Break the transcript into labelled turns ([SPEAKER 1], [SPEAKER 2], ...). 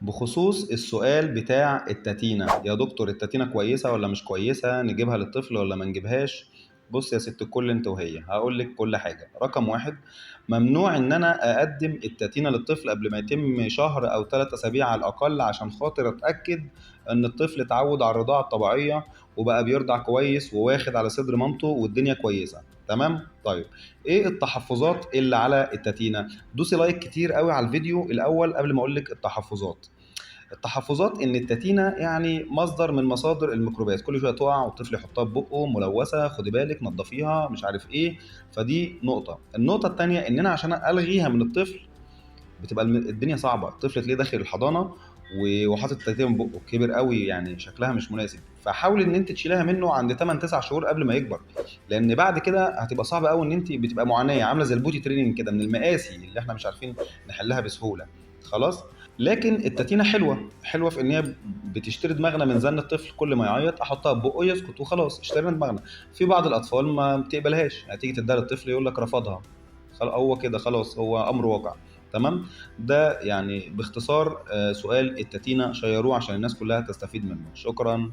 [SPEAKER 1] بخصوص السؤال بتاع التاتينا، يا دكتور التاتينا كويسة ولا مش كويسة؟ نجيبها للطفل ولا ما نجيبهاش؟ بص يا ست الكل انت وهي، هقول لك كل حاجة. رقم واحد، ممنوع ان انا اقدم التاتينا للطفل قبل ما يتم شهر او 3 اسابيع على الاقل، عشان خاطر اتاكد ان الطفل اتعود على الرضاعة الطبيعية وبقى بيرضع كويس وواخد على صدر مامته والدنيا كويسة. تمام؟ طيب ايه التحفظات اللي على التاتينا؟ دوسي like كتير قوي على الفيديو الاول قبل ما اقول لك التحفظات. التحفظات ان التاتينا يعني مصدر من مصادر الميكروبات، كل شوية تقع والطفل يحطها في بقه، ملوثة، خدي بالك، نظفيها، مش عارف ايه. فدي نقطة. النقطة الثانية ان انا عشان الغيها من الطفل بتبقى الدنيا صعبة، الطفل تلاقيه داخل الحضانة وحاطط التاتينا من بقه، كبر قوي يعني شكلها مش مناسب. فحاول ان انت تشيلها منه عند 8 9 شهور قبل ما يكبر، لان بعد كده هتبقى صعبة قوي ان انت بتبقى معاناة عامله زي ال potty training كده، من المقاسي اللي احنا مش عارفين نحلها بسهولة. خلاص؟ لكن التاتينا حلوة، حلوة في ان هي بتشتري دماغنا من زن الطفل، كل ما يعيط احطها في بقه يسكت وخلاص اشترينا دماغنا. في بعض الاطفال ما بتقبلهاش، هتيجي تديها للطفل يقول لك رفضها، هو كده خلاص، هو امر واقع. تمام؟ ده يعني باختصار، سؤال التاتينا، شيروه عشان الناس كلها تستفيد منه. شكرا.